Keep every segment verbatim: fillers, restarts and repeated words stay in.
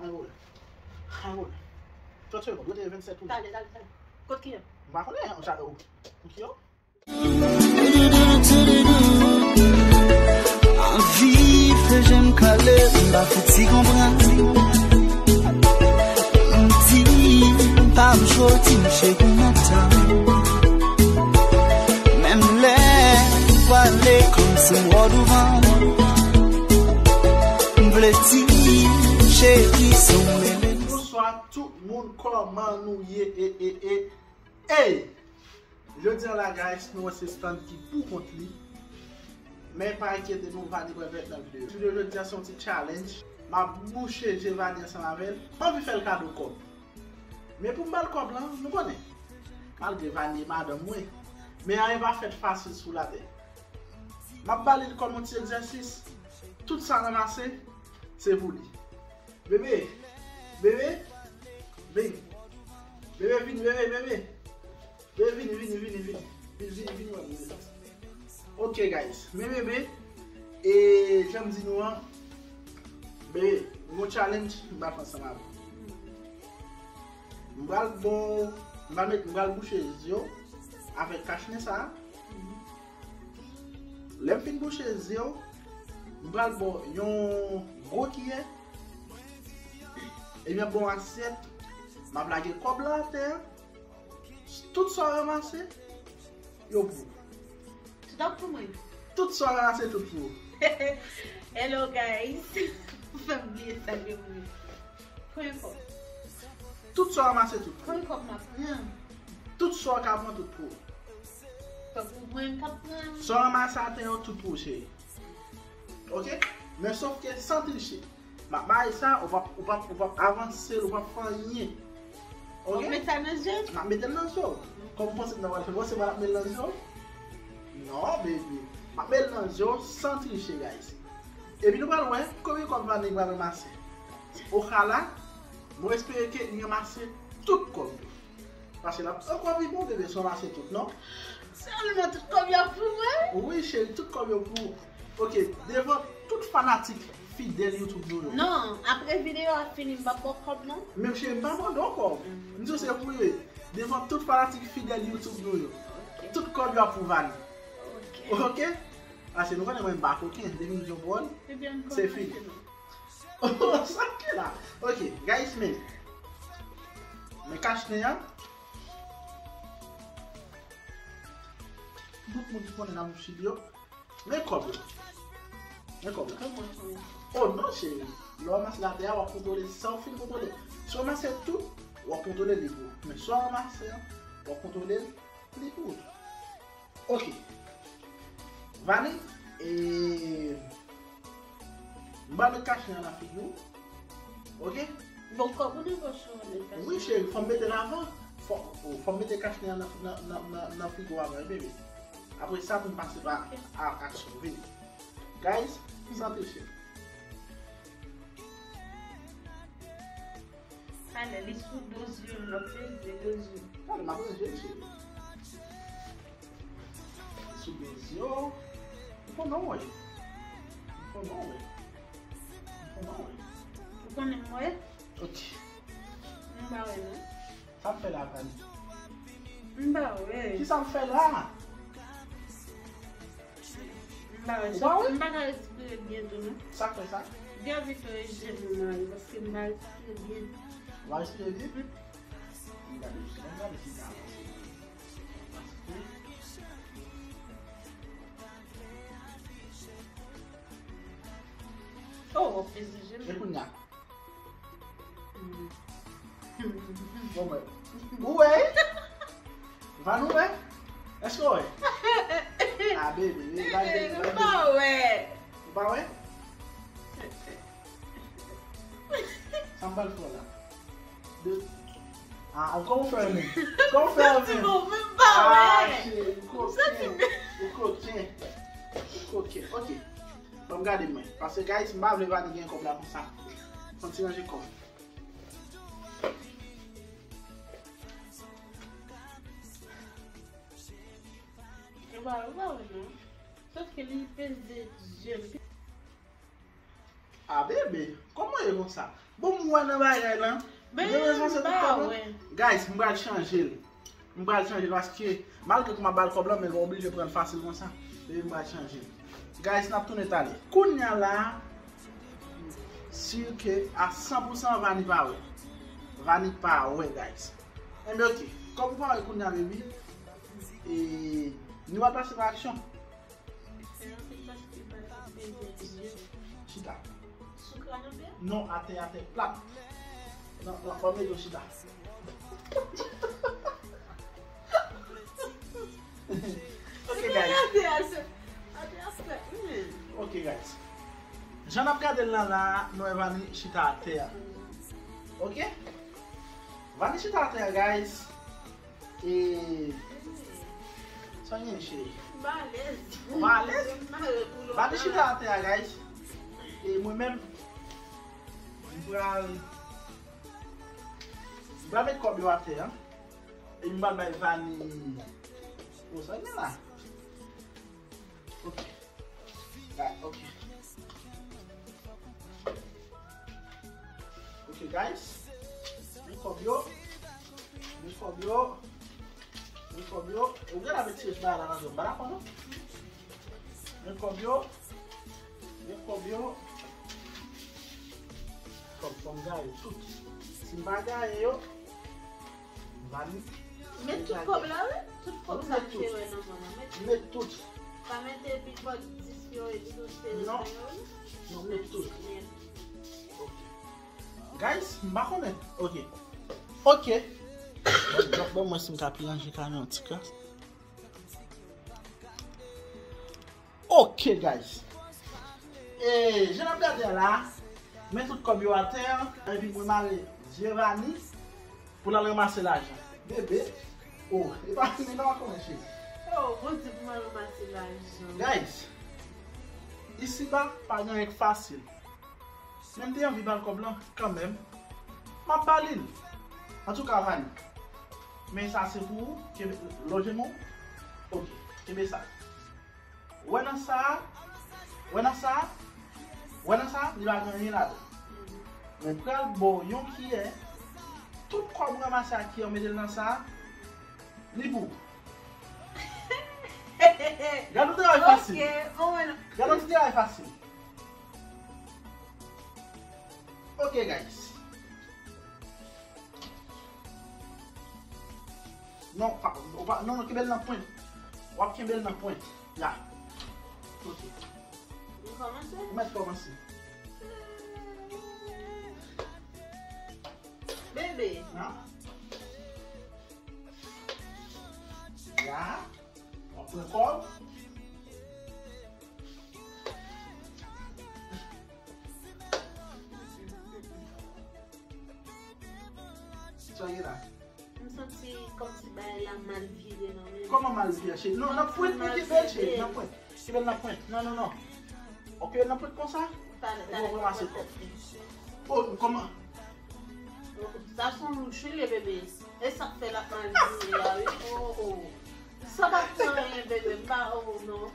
Ann woule. Ann woule. Trant segonn, mete vennsèt minit. Talè, talè, talè. Kot ki yo? M pa konnen, ou sa, ou, ou ki yo? Anvi fè je m kale, m pa fouti konprann. M di, m pa m choti, m cheri nan tan. Menm lè m pwale kòmsi m wè w douvan m. M vle di, cheri, se w m rele. Bonswa tout moun, kòman nou ye? E, e, e, ey! Jodi a la, guys, nou wè se Stanley ki pou kont li. Men pa enkyete nou, Vani pral fèt nan videyo. Videyo jodi a se yon ti challenge. M ap bouche je Vani ansanm avè l. M anvi fè l kado kòb. Men pou m ba l kòb lan, nou konnen, malgre Vani e madanm mwen, men anyen pa fèt fasil sou latè. M ap ba li l kòm yon ti egzèsis. Tout sa ranmase, se pou li. Bebe, bebe, vin. Bebe, vin, bebe, bebe. Bebe, vini, vini, vini, vini. Vini, vini, vini, wè m. Ok, guys. Men bebe, e jan m di nou an, bebe, m gon challenge m pral fè ansanm avè w. M pral bon, m pral met, m pral bouche je w avèk kachnen sa a. Lè m fin bouche je w, m pral ba w yon gwo kiyè. Epi m ap ba w asyèt. M ap lage kòb la atè a. Tout sa w ranmase, yo pou ou. Tout ap pou mwen. Tout sa w ranmase, tout pou ou. Hello, guys. Ou fè m bliye sa ke mwen. Konbyen kòb? Tout sa w ranmase, tout pou ou. Konbyen kòb m ap pran? Tout sa w ka pran, tout pou ou. Tankou mwen k ap pran. Sa w ranmase atè yo, tout pou ou, cheri. Ok? Men sof ke san triche. M ap bay sa, ou p ap, ou p ap, ou p ap avanse l, ou p ap fè anyen. Ok? W ap met sa nan je m? M ap mete l nan je w. Kòm ou panse m ta pral fè, ou panse m ap met l nan je w? Non, baby. M ap met l nan je w san triche, guys. Epi nou pral wè konbyen kòb Vani pral ranmase. Okala, mwen espere ke li ranmase tout kòb yo. Paske l ap ankò pi bon, bebe, si w ranmase tout, non? Sèlman tout kòb yo pou mwen? Wi, cheri, tout kòb yo pou ou. Ok, devan tout fanatik fidèl YouTube nou yo. Non, apre videyo a fini, m p ap ba w kòb, non? Men cheri, m pa mande w kòb. M di w se pou ou ye. Devan tout fanatik fidèl YouTube nou yo. Ok. Tout kòb yo ap pou Vani. Ok. Ok? Paske nou konnen mwen m pa koken, depi m jwenn pawòl, se fini. Sa k la. Ok, guys, men. Men kachnen an. Tout moun ki konnen nan bouch li yo. Men kòb yo. Men kòb la. Oh non, cheri. Lè w ranmase l atè a, w ap kontwole sa w fin kontwole. Si w ranmase tout, w ap kontwole li pou ou. Men sa w ranmase an, w ap kontwole li pou ou. Ok. Vani, e, m pral met kachnen an nan figi w. Ok? Bon, kòb ou nan pòch ou, met kachnen an. Wi, cheri, fò m mete l avan. Fò, fò m mete kachnen an nan, nan, nan, nan, nan figi w avan, wi, bebe. Apre sa, pou m pase pa a, aksyon. Vini. Guys, santi, cheri. Talè, li sou do zye m, m ap peze do zye m. Talè, m ap peze, cheri. Li sou do zye w. Ou konnen w wè. Ou konnen w wè. Ou konnen m wè. Ou konnen m wè? Ok. M pa wè, non. Sa m fè la, Vani? M pa wè. Kisa m fè la? M pa wè. Ou pa wè? M pa ka respire byen tou, non. Sa k fè sa? Gade jan je m mare, paske m pa respire byen. Ou pa respire byen? Mm. M gade, m gade si sa avanse. Paske Oh, w ap peze je m. E kounye a? Bon, mwen. Ou wè? Vani, ou wè? Èske w wè? Ah, baby, baby, baby, baby. Ou pa wè. Ou pa wè? Sa m pral fè la. De. Ah, kòman w fè menm? Kòman w fè menm? Bon, men m pa wè. Ah, cheri, ou koken. Ou koken. Ou koken. Ok. Ban m gade mwen. Paske, guys, m pa vle Vani gen kòb la konsa. Fò m ti ranje kò m. Ou pa, ou pa wè non. Sòf ke li peze je m. Ah, bebe, kòman E konsa. Bon, m wè nan bagay lan. Guys, m pral chanje l. M pral chanje l paske malgre ke m ap ba l kòb lan, men l pa oblije pran l fasil konsa. Epi m pral chanje l. Guys, n ap tounen talè. Kounye a la, si ke a san pou san Vani pa wè. Vani pa wè, guys. Enben, oke. Kòm ou pa wè kounye a, baby, e, nou va pase nan aksyon. Chita. Non, atè, atè, plat. Non, non, pa mete chita. Ok, guys. Ok, guys. Jan n ap gade l lan la, nou wè Vani chita atè a. Ok? Vani chita atè a, guys. E sa gen, cheri? M alèz. Ou pa alèz? M mare pou lontan. Vani chita atè a, guys. E mwen menm, m pral, m pral met kòb yo atè a. E m pral bay Vani. O, sa gen la? Ok. Guys, ok. Ok, guys. Men kòb yo. Men kòb yo. Men kòb yo. E ou gen la met tire bagay la nan zòn. M pa dakò, non. Men kòb yo. Men kòb yo. Kòb, fò m gaye tout. Si m pa gaye yo, Vani. Met tout kòb la, wi. Tout kòb sa m te wè nan men w. Met tout. Pa mete big bòt dis yo e tout se nan yo, wi. Non, met tout. Ok. Guys, m pa konnen. Ok. Ok. Bon, bon, mwen si m ka pi ranje kamyon ti kras. Ok, guys. E, jan n ap gade a la, men tout kòb yo atè, epi mwen mare zye Vani pou l al ranmase lajan. Bebe, o, e pa fini non, konnen cheri. O, Bondye pou mwen ranmase lajan. Guys, isiba pa gen anyen k fasil. Men m te anvi ba l kòb lan kanmenm. M ap ba li l. Antouka, Vani. Men sa se pou ou. Kenbe, lonje men w. Ok. Kenbe sa. Wè nan sa a. Wè nan sa a. Wè nan sa a. Li pa gen anyen ladan. Men pral ba w yon kiyè. Tout kòb ou ranmase a kiyè w mete l nan sa a. Li pou ou. Gade yon travay fasil. Ok, oh, mwen. Gade yon ti travay fasil. Ok, guys. Non, pa, ou pa, non, non, kenbe l nan pwent. W ap kenbe l nan pwent. Ya. Ok. Nou kòmanse? Ou mèt kòmanse. Bebe. Ah. Ya. W ap pran kòb. Sa ye la? M santi kòmsi bagay la mal vire nan men m. Kòman mal vire, cheri? Non, nan pwent pou kenbe l, cheri. Nan pwent. Kenbe l nan pwent. Non, non, non. Ok, nan pwent konsa? Epi w ranmase kòb. O, kòman? Sa se yon louch wi, le bebe. E sa k fè l ap mal vire a, wi. O, o. Sa pa pran anyen, bebe. M pa, o, non.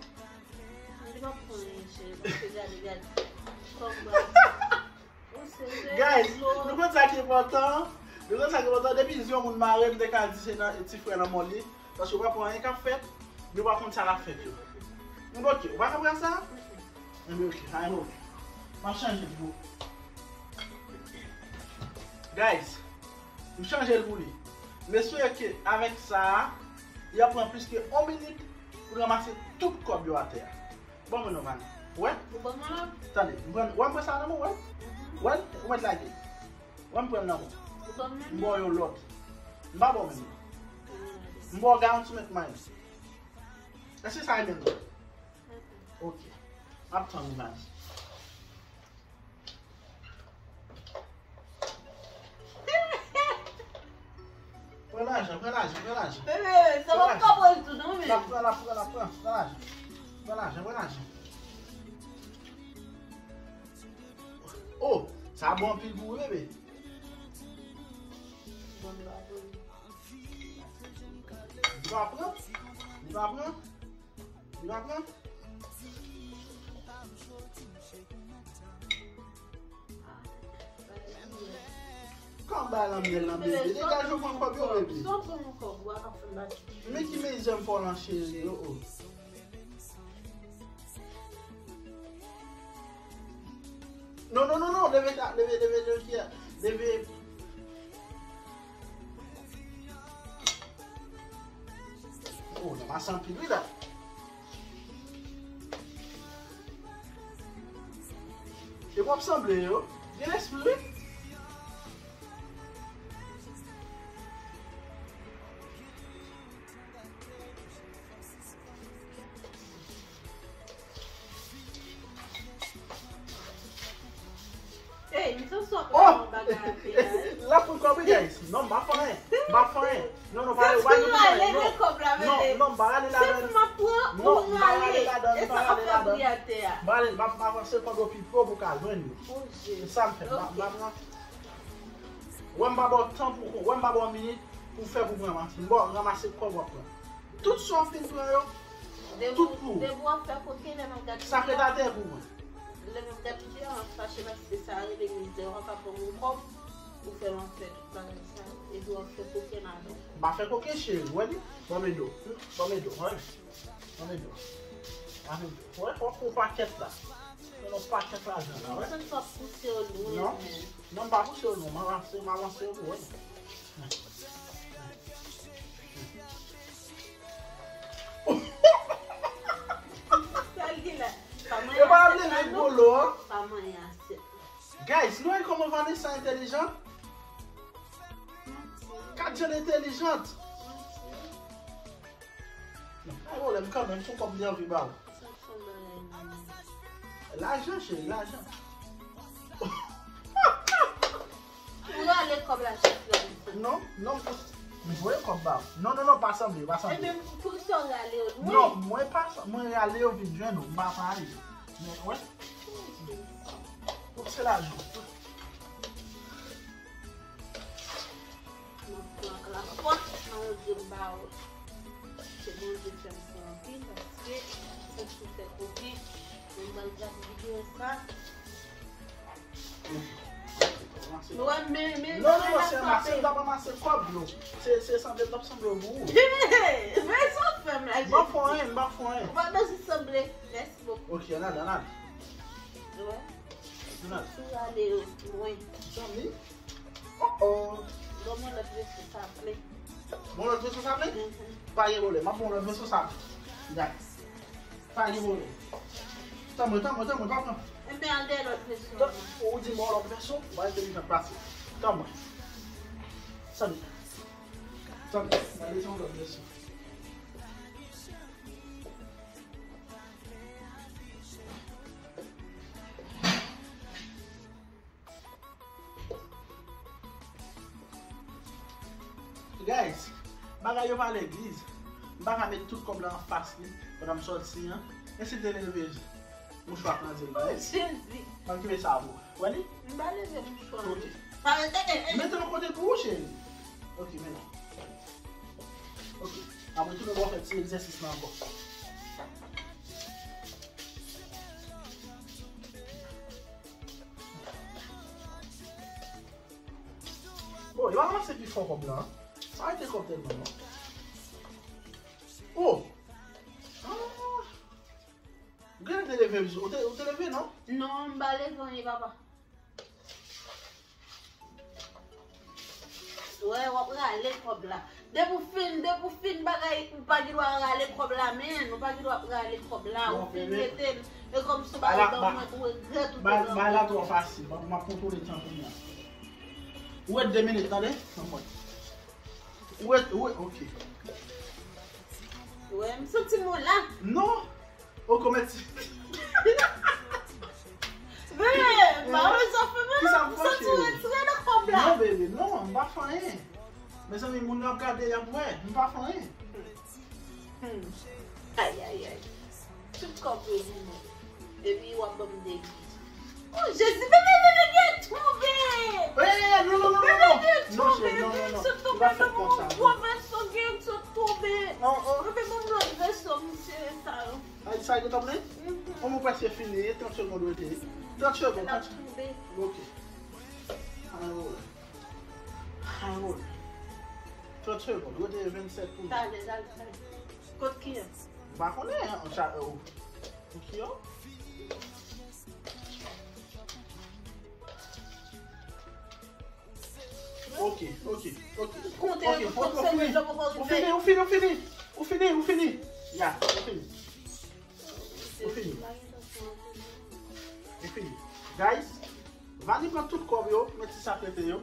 Li pa pran anyen, cheri. Paske gade, gade. Kòb la. Guys, nou konn sa ki enpòtan. Nou konn sa ki enpòtan. Depi yon moun mare, m te ka di se nan ti frè lanmò li. Paske w pa konn anyen k ap fèt, men w pa konn sa k ap fèt yo. Enben, ok, ou pa konprann sa? Enben, ok, sa enben, ok. M ap chanje l pou ou. Guys, m chanje l pou li. M espere ke avèk sa a, li ap pran plis ke yon minit pou l ranmase tout kòb yo atè a. Ban mwen non, Vani. Ou wè? Ou ban mwen lòt? Tande, m pran, wè m pran sa nan men w, wè? Mhm. Wè l, ou mèt lage. Wè m pran nan men w. Ou ban m menm? M ba w yon lòt. M pa ba w menm nan. Ah. M ba w garanti mèt mwen. Èske sa e menm nan? Ok. Ok. M ap tann ou, Vani. Pran lajan, pran lajan, pran lajan. Bebe, sa pa ka pran tou non, men. L ap pran, l ap pran, l ap pran, pran lajan. Pran lajan, pran lajan. Oh, sa bon anpil pou ou, bebe. Bon, li pa pran. Li pa pran? Li pa pran? Li pa pran? Ah, Bay lanmyèl nan, bebe. Degaje w pran kòb yo, bebe. Sòt pran yon kòb, ou a ka fè m bat. Men ki mezè m fè w lan, cheri, oh, oh. Non, non, non, non, leve, leve, leve, leve, leve. Oh, nan mache anpil, wi, la. E w ap sanble yo. Gen lespri, wi. Ey, m santi w ap rale yon bagay atè a, wi. L ap pran kòb, wi, guys. Non, m pa fè anyen. M pa fè anyen. Non, non, pa, pa gen pwoblèm. Leve kòb la, bebe. Non, non, m pa rale ladan. Se pou m ap pran ou rale. E sa k ap fè bri atè a. M pa rale, m ap avanse kòb yo pi pre pou w ka jwenn yo. Oh, Jezi. Se sa m fè. M pa, m pa pran. Wè m pa ba w tan pou, wè m pa ba w minit pou fè pou pran, m ap ranmase kòb w ap pran. Tout sa w fin pran yo, tout pou ou. Depi w ap fè koken, lè m ap gade videyo a, sa k ret atè pou mwen. Lè m ap gade videyo a, m ap fache paske sa rele mizè. W ap pran yon kòb, ou fè l an fè tout bagay sa, epi w ap fè koken avè l. M pa fè koken, cheri, w wè li? Ban m ede w. Ban m ede w, w wè? Ban m ede w. Ban m ede w. W wè, w ap pran yon pakèt la. Pran yon pakèt lajan la, w wè? Mwen santi w ap pouse yo lwen, non, men. Non, m pa pouse yo, non. M avanse, m avanse yo, w wè? Sa l gen la? Pa manyen asyèt la, non. Pa manyen asyèt la. Guys, nou wè kòman Vanessa entèlijan? Manti. Gad jan l entèlijan. Manti. Pa gen pwoblèm kanmenm, se yon kòb li anvi ba w. Sa k fè bagay nan men. Lajan, cheri, lajan. Ou rale kòb la chak lè konsa? Non, non, m voye kòb ba w. Non, non, non, pa sanble, pa sanble. Ebyen, poukisa w rale yo lwen? Non, mwen pa, mwen rale yo vin jwenn ou, m pa pale. Men, wè. Tout se lajan. M ap pran ak lafwa nan Bondye m ba ou. Se Bondye k fè m fè anpil, paske m santi m fè koken. Men m pral gade videyo sa. Nou wè, men, men, non, non, non, se ranmase, m t ap ranmase kòb yo. Se, se sanble m t ap sanble pou ou. Men sa w fè m la, Jezi. M pa fè anyen, m pa fè anyen. Ou pa bezwen sanble. Mèsi bokou. Ok, ann ale, ann ale. Ou wè? Ann ale. Sou rale yo lwen. Zanmi. Oh, oh. Ban m yon lòt veso, sa ple. Bon, lòt veso sa ple? Mhm. Pa gen pwoblèm. M ap bon lòt veso sa ple. Gade. Pa gen pwoblèm. Tann mwen, tann mwen, tann mwen, pa pran. Ebyen, al dèyè lòt veso. Tann, ou di m yon lòt veso, m pa entèlijan pase. Tann mwen. Tann. Tann. M al desann yon lòt veso. Guys, bagay yo pa legliz. M pa ka met tout kòb la anfas li pandan m sòti an. E si l te leve mouchwa pran di l ba li? Jezi. Ban m kite sa pou ou. Wè li? M pa leve mouchwa. Ok. Pa, eh, eh, eh. Mete yon kote pou ou, cheri. Ok, men la. Ok. Apre tou, nou va fè ti egzèsis la ankò. Bon, yo avanse pi fò kòb la, en. Pa rete kòb tèlman, non. Oh! Ah! Ou genlè te leve, ou te, ou te leve, non? Non, m pa leve anyen, papa. Wè, w ap rale kòb la. Depi w fin, depi w fin bagay, ou pa gen dwa rale kòb la, men. Ou pa gen dwa ap rale kòb la. Ou fin mete l. E kòmsi w pa redan mwen, ou regrèt ou te bay la twò fasil. M ap kontwole tan kounye a. Ou ret de minit, tande? Nan pòt. Ou ret, ou ret, ok. Wè, m santi m la. Non. Ou komèt. Bebe, ba wè sa fè mwen la. Kisa m fè, cheri? Ou santi w retire nan kòb la. Non, bebe, non, m pa fè anyen. Mezanmi, moun yo ap gade, y ap wè. M pa fè anyen. Hmm. Ay, ay, ay. Tout kòb yo pou mwen. Epi w ap ban m depi. Oh, Jezi, bebe, bebe, bebe, tonbe! Eh, non, non, non, non, non. Bebe, bebe, tonbe, bebe, sot tonbe, bebe, yon gwo vèso, gen sot tonbe. Oh, oh. Bebe, ban m lòt vèso, misye, sa yo. Ay, sa gen tanpri? Mhm. Bon, mwen prèske fini. Trant segond rete. Trant segond, trant segond. Ok. Ann wè. Trant segonn, rete vennsèt pou mwen. Talè, talè, talè. Kot kiyan? M pa konnen, an, an, an kiyan. Ok, ok, ok. Konte, ok, konte, ou fini, ou fini, ou fini, ou fini. Ya, ou fini. Ou fini. Ou fini. Guys, Vani pran tout kòb yo, men ti sa tete yo.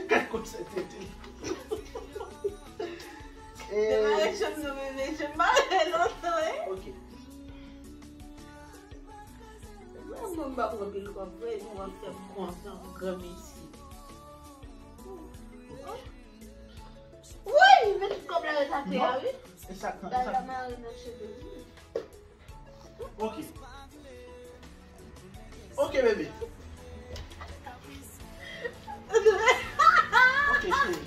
Gad kòb sa tete. E mare chanm nan, men, men, chanm mare lontan, wi. Ok. Mwen, mwen, m pa pran pil kòb vre, nou ap fè m kontan, granmesi. Wi, men tout kòb la yo ta fè a, wi. E sa, e sa. Bagay la mare nan cheve, wi. Ok. Ok, bebe. Ok, cheri.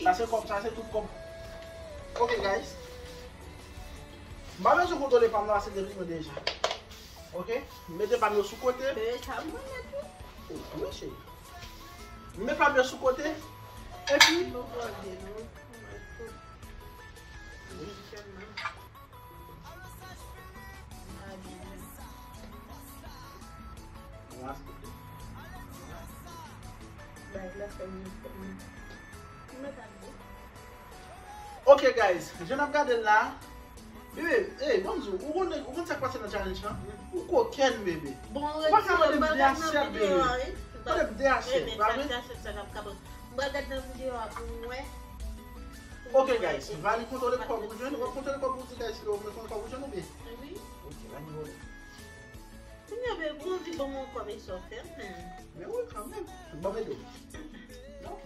Sa se kòb, sa se tout kòb. Ok, guys. M pa bezwen kontwole pa m nan, se depi mwen deja. Ok? M mete pa m yo sou kote. Bebe, sa mwen mete. Oh, wi, cheri. M met pa m yo sou kote. Epi, ok, guys, jan n ap gade l la, bebe, ey, ban m di w, ou konn, ou konn sa k pase nan challenge lan? Ou kokèn, bebe. Ou pa ka mande m de asyèt, bebe. Mande m de asyèt, pa vre? M pral gad nan videyo a pou m wè. Ok, guys, Vani kontwole kòb ou jwenn, w ap kontwole kòb ou di, guys, si w kontwole kòb ou jwenn ou byen? Wi. Ok, Vani vole. Kounye a, bebe, ou anvi ban mwen kòb e sa w fè, men. Men wi, kanmenm. Ban m ede w. Non?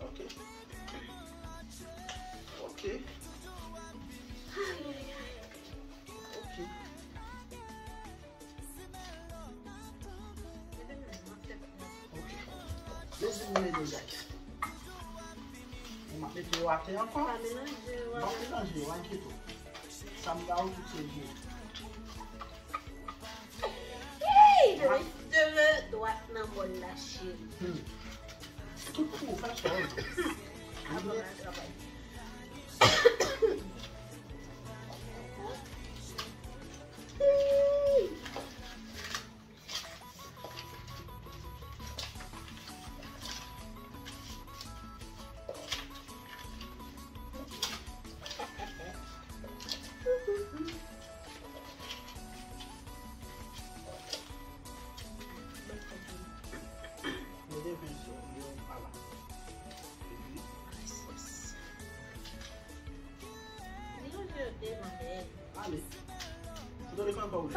Ok. Ok. Ay, ay, ay. Ok. Ok. Mezi mwen deja. Mwen ap mete yo atè ankò. Pa melanje yo. M ap melanje yo, enkyete w. Sa m ba ou tout se vye. Hey, de, de dwat nan bòl la, cheri. Hmm. Tout pou ou fè sa w vle. Apre travay. Mete ven sou yo, m pa la. Epi, Di yo je te mande. Ale. Ou tande kòman pa ou je?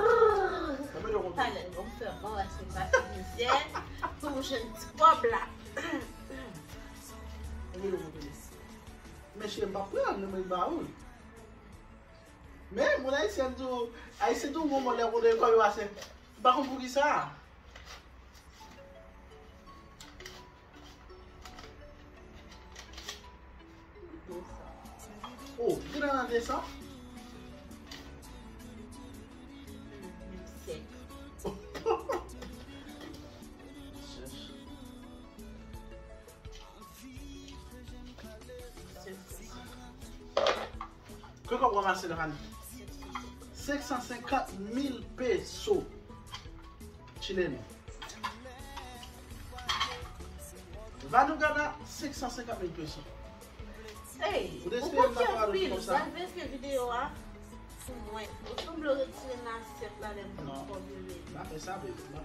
Sa vle di w konprann. Talè, bon, m fè bon, paske m pa fin mizè pou m jwenn ti kòb la. Sa vle di w konprann. Men cheri, m p ap pran l, non, mwen ba ou l. Men, moun ayisyen di w, ayisyen di w gon mò lè w konn kòb yo ase. M pa konn poukisa. Oh, ki nan nan de san? Ke kòb w ranmase la, Vani? Senk san senkant mil peso chileno. Vani Uganda, senk san senkant mil peso. Ey, ou te espere m ta pale konsa? Pral verifye videyo a pou mwen. Ou sanble retire nan asyèt la lè m pran kòb yo, bebe. Pa fè sa, bebe.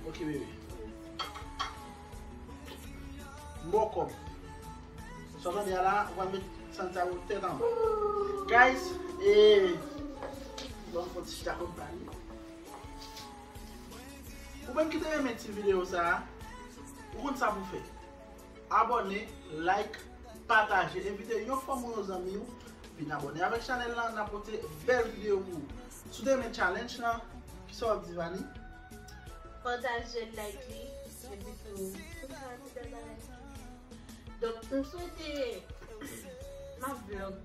Ok, bebe. M ba w kòb. Sa w tande a la, ou pral met santi sa yo tèt anba. Guys, e, bon, fò ti chita kòb pa li. Ou menm ki te renmen ti videyo sa a, ou konn sa pou fè. Abòne, like, pataje, envite yon fanmi ou, yon zanmi w vin abòne avèk chanèl lan, n ap pote bèl videyo pou ou. Si w te renmen challenge lan, kisa w ap di, Vani? Pataje, like li, epi tou, tout sa, tout bèl bagay. Donk, m swete m ap vlog.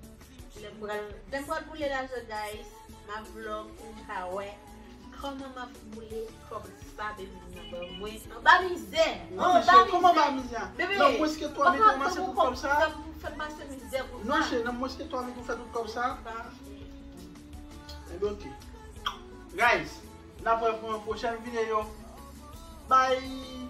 Lè m pral, lè m pral boule lajan, guys, m ap vlog pou m ka wè Kòman m ap boule kòb sa, baby, nan ban mwen? Anba mizè! Non, cheri, kòman ba mizè? Nan mwens ke twa mil w ranmase tout kòb sa? Fè m pase mizè konsa. Non, cheri, nan mwens ke twa mil w fè tout kòb sa? Ebyen, ok. Guys, n ap wè pou yon pwochèn videyo. Bye!